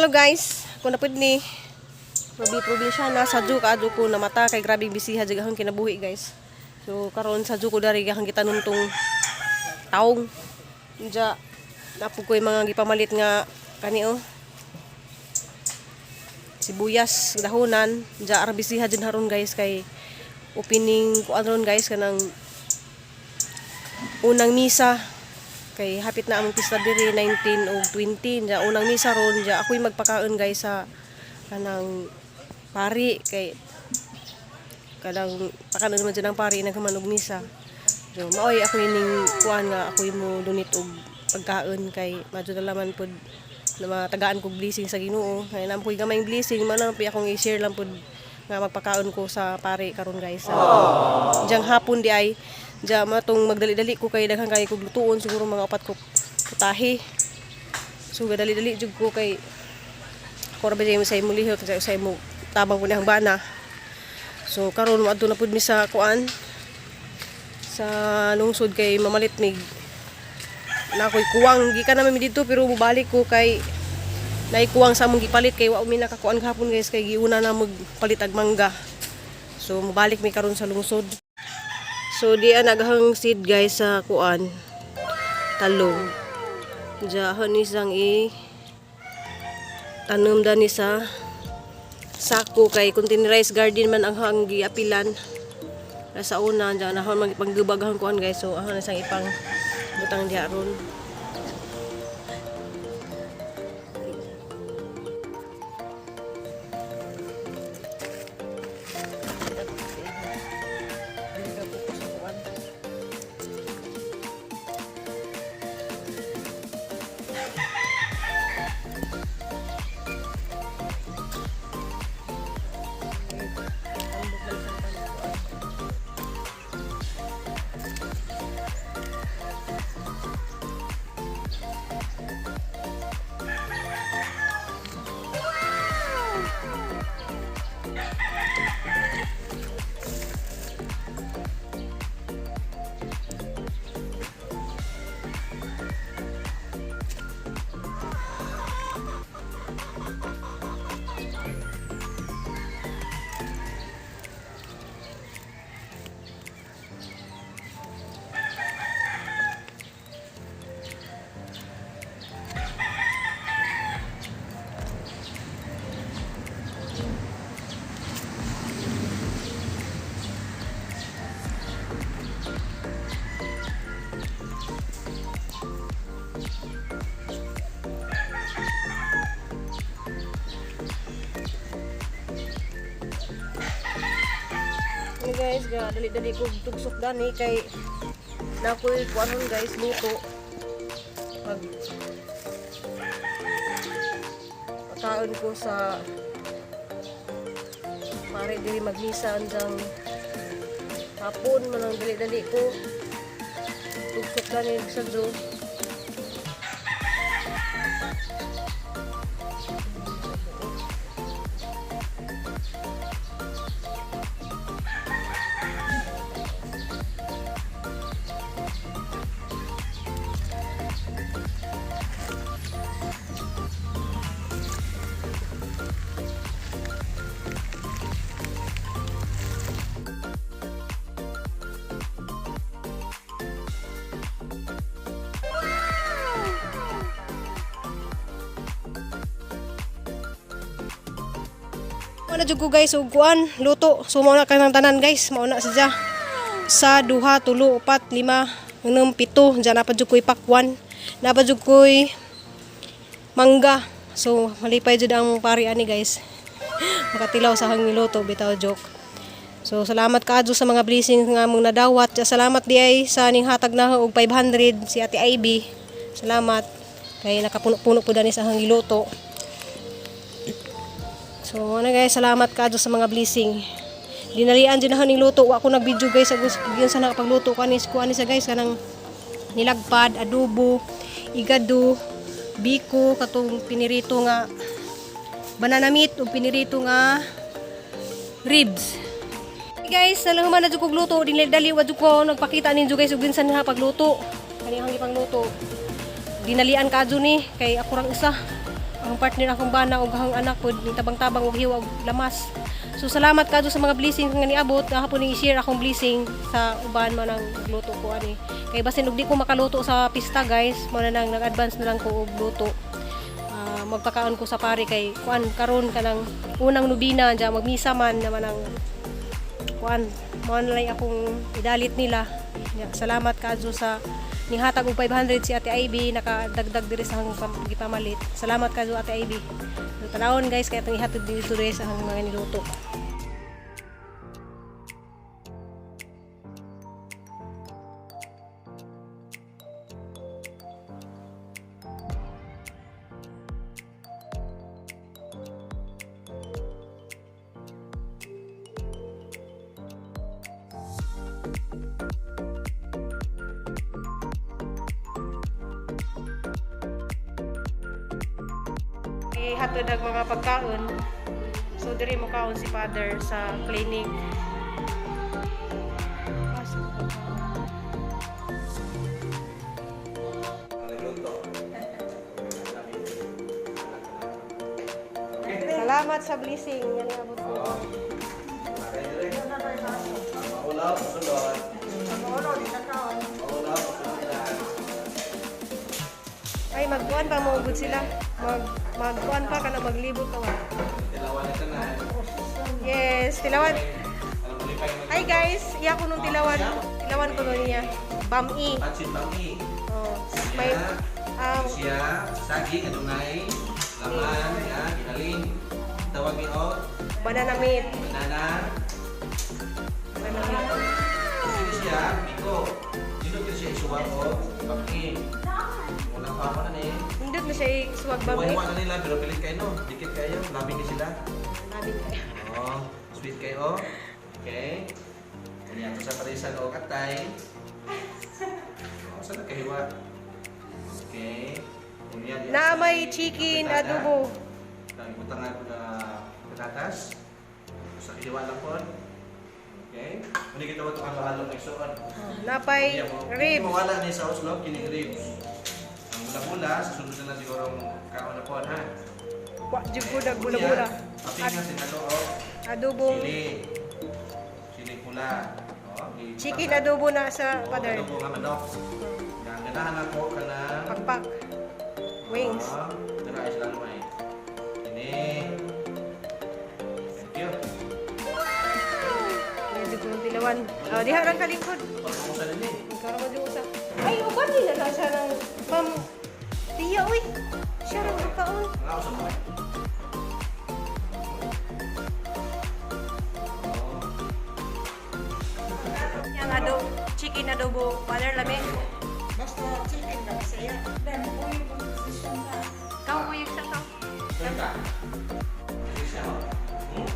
Hello guys, ako na pud ni Probi probinsya na sa ka adto ko namata kay grabing bisiha jud akong kinabuhi, guys. So karon sa ko dari gahang gitanom tong taong. Unja napo ko'y mga gipamalit nga kani oh. Sibuyas dahonan, unja ara bisiha jud haron, guys, kay opening kuan ron, guys, kanang unang misa kay hapit na among pista diri 19 o 20. Unja unang misa ron, unja ako'y magpakaon, guys, sa kanang pari kay kanang pakaon naman dyan ang pari naghuman og misa. So maoy ako ining kuan nga ako'y mo donate og pagkaon kay madyo nalaman pod na matagaan kog blessing sa Ginoo kay naa ko'y gamayng blessing man na akong i-share lang pod nga magpakaon ko sa pari karon, guys, sa diyang hapon di ay diya matong magdali-dali ko kay daghan kay kog lutuon, siguro mga upat ko putahe. So gadali-dali jud ko kay ako ra ba jud sa imo lihok sa imo tabang ko niyang bana. So karon moadto na pud mi sa kuan sa lungsod kay mamalit mig na ako'y kuwang gikan naman mi didto pero mobalik ko kay naay kuwang sa among gipalit kay wa mi nakakuan gahapon, guys, kay giuna na magpalit ag mangga. So mobalik mi karon sa lungsod. So di naghang seed, guys, sa kuan talong. Diyan ni sang i tanom dani sa sako kay containerized garden man ang hang giapilan. Sa una diyan na magpanggubag ang kuan, guys. So ahon na sang ipang butang diha ron. Hey guys, ga dali-dali ko tugsok dani kay nakoy kuanon, guys, luto. Pag pakaon ko sa pare diri magmisa andang hapon man ang dali-dali ko tugsok dani sa zoo. Mao na jud ko, guys, og kuan luto. So mao na kanang tanan, guys, mao na siya. Sa duha, tulo, upat, lima, unom, pito. Diyan na pa jud ko'y pakwan. Na pa jud ko'y mangga. So malipay jud ang pari ani, guys. Makatilaw sa hang niluto bitaw, joke. So salamat kaadyo sa mga blessings nga among nadawat. Salamat di ay sa ning hatag na og 500 si Ate Ivy. Salamat kay nakapuno-puno po dani sa hang giluto. So ano guys, salamat kaadyo sa mga blessing. Dinalian din na ning luto. Wa ko nag-video, guys, sa yun sa nakapagluto ko ani ko ani sa, guys, kanang nilagpad, adobo, igado, biko, katong pinirito nga banana meat ug pinirito nga ribs. Hey guys, nalahuman na jud kog luto, dinali wa jud ko nagpakita ninyo, guys, ug ginsan na pagluto. Kani ang gipangluto. Dinalian kaadyo ni kay ako rang isa. Ang partner akong bana ug akong anak pod tabang-tabang og hiwa og lamas. So salamat kadto sa mga blessings nga niabot. Hapon ning i-share akong blessing sa uban man ang luto ko ani. Kay basin og di ko makaluto sa pista, guys, mo na nang nag-advance na lang ko og luto. Ah, magpakaon ko sa pare kay kuan karon kanang unang nobina diya, magmisa man naman ang kuan mo na lang akong idalit nila. Ya, salamat kaadto sa nihatag og 500 si Ate Ivy, nakadagdag diri sa akong gipamalit. Salamat kaadto, Ate Ivy. So, tanawon, guys, kay atong ihatod dito diri sa akong mga niluto. Ihatod ang mga pagkaon. So diri mo kaon si Father sa clinic. Ah, Niluto. Okay. Salamat sa blessing nga niabot ko. Oo. Ang maulaw, sulod. Maulaw, sulod. Ay, magkuan pa mo gud sila. Magkuan pa kana, maglibot ka wa. Tilawan na tanan. Yes, tilawan. Alam mo, lipay mo. Hi guys, iya ko nung tilawan. Tilawan ko nun niya. Bami. Pansit bami. Oh, may Siya, sagi, kadungay, laman, ya, ginaling. Tawag ni O, banana meat. Banana. Banana meat. Sino siya? Biko. Dino kyo siya isuwag o bami. Wala pa ako na ni. Hindot na siya isuwag bami. Hiwa-hiwa na nila, pero pilit kayo no. Dikit kayo, labing ni sila. Labing kayo. Oh, sweet kayo. Okay. Kanya to sa parisan o katay. Oh, saan nagkahiwa? Okay. Kunya, diya Na sa may chicken kapitada. adobo. Nagibutangan ko na patatas. Sa hiwa lang po. Okay. Muna kita mo itong halo-halo ng isuon. Napay ribs. Mawala ni sa Oslo, kining ribs. Ang bula-bula, susunod na lang siguro ang kaon na po, ha? Wa jud ko nagbula-bula. Aping nga sinalo o Adobong sili. Sili pula. Oh, chicken adobo na sa Father. Adobo nga manok. Ang ganahan ako ka na Pakpak. Wings. Ah, dara ay sila lumay. Ini. Thank you. Medyo ko ng tilawan. Oh, diha lang kalingkod. Pagkamusa din eh. Magkaroon mo usa. Ay, uban nila na siya ng ma'am. Tiya, uy. Siya rin kaon. Mga usap mo eh. Oh. Yang adobo, chicken adobo, Father, lami. Basta chicken na masaya. Kau mo yung sa kau. Saan ka? Sige siya, oh. Hmm?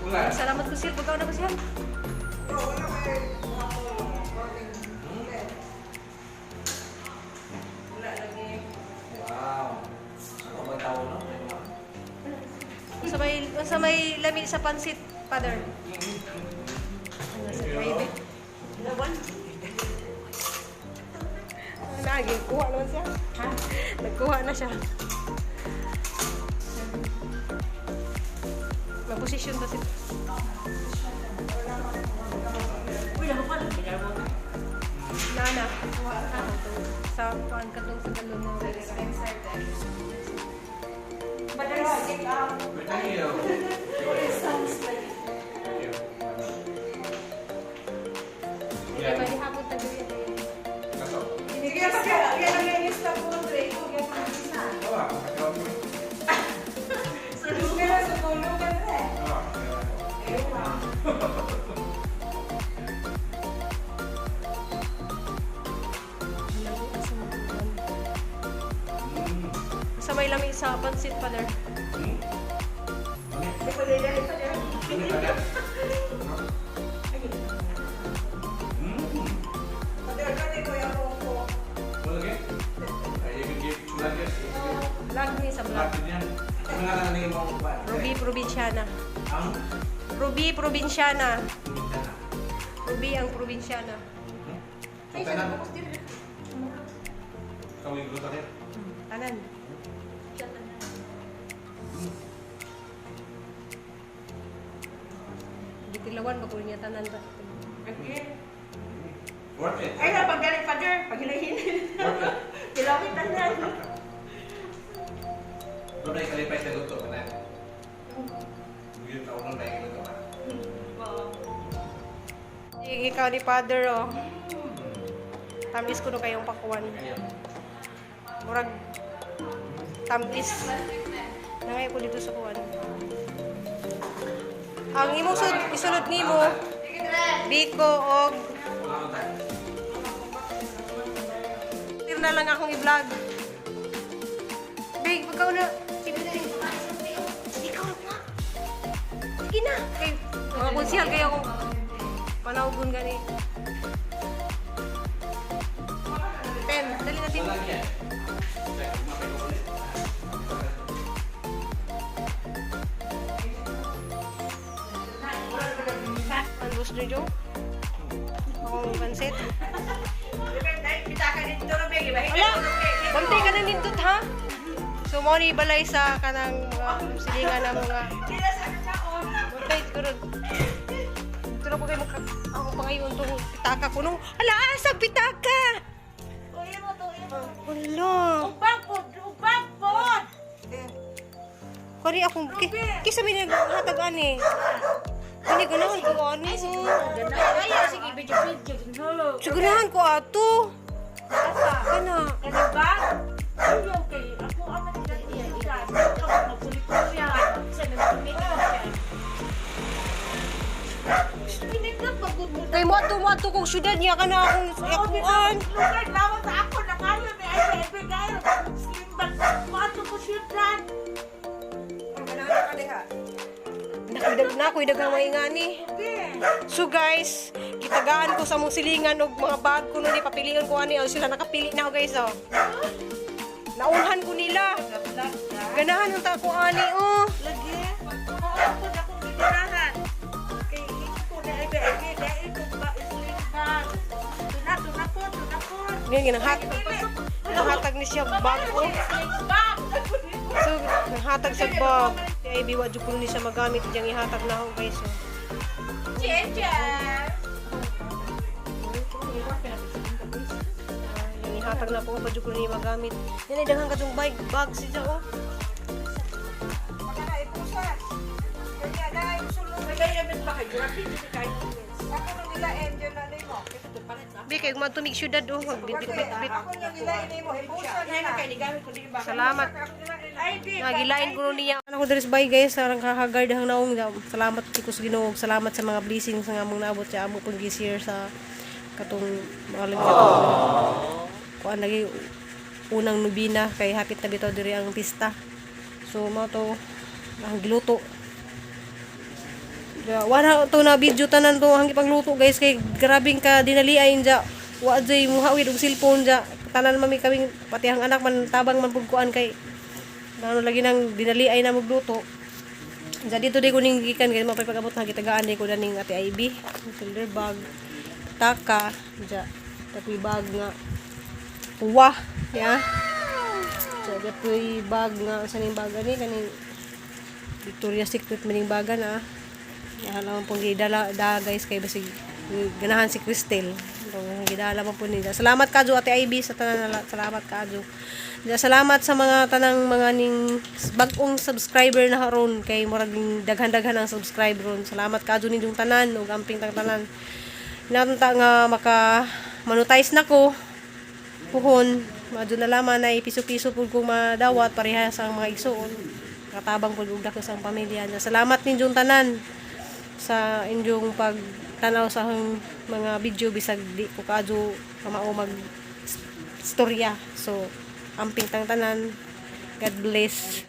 Wala. Salamat ko sir, pagkaon na ko siya. Wala lagi. Wow. Saan ba tao, no? Sa may lami sa pansit, Father. Ano sa gravy? Lawan. Lagi, kuha naman siya. Ha? Nagkuha na siya. Mag-position ba siya? Nana, kuha na. Sa kuan katong sa galon na Thank you. Thank you. Hindi ba di hapon tagili? Kaso. Sige, kaya kaya lang yung sa pundre. Kaya sa Tawa, kakaw mo. Sulugan na sa tulugan na eh. Tawa. Ewan. Sa may lami sa pansit, Father. Hmm? Okay. Di pa dahil pa dahil. Ano pa na? Hmm. Padre, kani ko yung ko. Wala ke? Ay, you can give two nuggets. Vlog ni sa vlog. Vlog din yan. Ano nga lang naging mga Ruby Provinciana. Ang Ruby Provinciana. Ruby ang Provinciana. Ay, sa Ikaw yung luto rin. Tanan. Gitilawan ba ko niya tanan ba? Okay. Worth it. Ay, na, pag galing, Father, pag hilahin. Worth it. Kilawin tanan. Doon na ikalipay sa luto ka na. Yun, taon na yung luto ka. Oo. Ikaw ni Father oh. Tamis ko no kayong pakuan. Ayun. Murag tamis. Nangay ko dito sa kuan. Ang imong sud isulod nimo biko og Ano tayo? Tir na lang akong i-vlog. Big, pagkaw na. Sige, sige. Ikaw na. Sige na. Kay, mga konsihal kayo akong panawgon gani. Ten, dali natin. Wala yan. Check, mapay ko ulit. Ang gusto niyo? Akong pansit. Pitaka dito, Ruby. Wala! Bantay ka na nindot ha? So, mo ni balay sa kanang mga silingan na mga Sila sa kakaon. Bantay siguro. Dito na ko kayo maka... Ako pa ngayon itong pitaka ko nung... Ala, asag pitaka! Uy, mo to, uy mo. Wala. Ubang po, ubang po. Kani akong... Kisa may naghatag ani. Kani ganahan ko ani. Ay, sige, video, video. Sigurahan ko ato. Asa? Kana. Kani ba? Ay, okay. Ako ang nagdadala. Ako magpuli-puli. Sa nagpumili. Pinindot pagod mo. Kay mo ato kong syudad niya kana akong akuan. Lugar lawan sa ako na ngayon eh. Ay, sabi kayo. Slim bag. Mato ko syudad. Nakoy na ako'y daghang maingani. So guys, gitagaan ko sa mong silingan og mga bag ko nun papilion ko ani oh, sila nakapili na ako guys oh. Naunhan ko nila. Ganahan ang ta ko ani oh. Lagi. Oo, ako na akong gitirahan. Kay ko na ay ay dahil ko ba slim bag. Tuna, tuna po, tuna po. Ngayon ginanghat. Nanghatag ni siya bag oh. Slim bag. So nanghatag sa bag. Si Ivy wa jud kuno ni siya magamit diyang ihatag na ako guys oh. Cheche. Yung ihatag na po pa jud kuno niya magamit. Yan ay daghan kadtong bag bag siya oh. Bi kay magtumig syudad oh, magbit bit bit bit. Salamat. Nagilain ko niya. Ano ko diri sa bay guys, sarang kakagard ang naong. Salamat ko sa Ginoo, salamat sa mga blessings nga among naabot sa amo pong this year sa katong mga lingkod. Kuan lagi unang nobina kay hapit na bitaw diri ang pista. So mao to ang giluto. Ya, wala to na video tanan to ang ipagluto guys kay grabing ka dinaliay ja. Wa jay muhawid og cellphone ja. Tanan mami kaming pati ang anak man tabang man pud kuan kay ano lagi nang dinaliay na magluto. Ja dito di ko ning gikan kay mapay pag-abot na gitagaan di ko daning Ate Ivy, shoulder bag, taka, ja tapoy bag nga uwa, ya. Ja tapoy bag nga sa ning bag ani kaning Victoria's Secret maning baga na. Alam pong gidala da guys kay basig ganahan si Cristel. Itong gidala man po nila. Salamat kadyo Ate Ivy sa tanan nala. Salamat kadyo. Salamat sa mga tanang mga ning bag-ong subscriber na haron kay murag daghan-daghan ang subscribe ron. Salamat kadyo ninyong tanan ug amping tang tanan. Natunta nga maka monetize na ko puhon madyo na laman ay piso-piso pud kong madawat pareha sa mga igsuon katabang pud og dako sa ang pamilya. Salamat ninyong tanan sa inyong pagtanaw sa akong mga video bisag di ko kaadyo kamao mag storya. So amping tang tanan. God bless.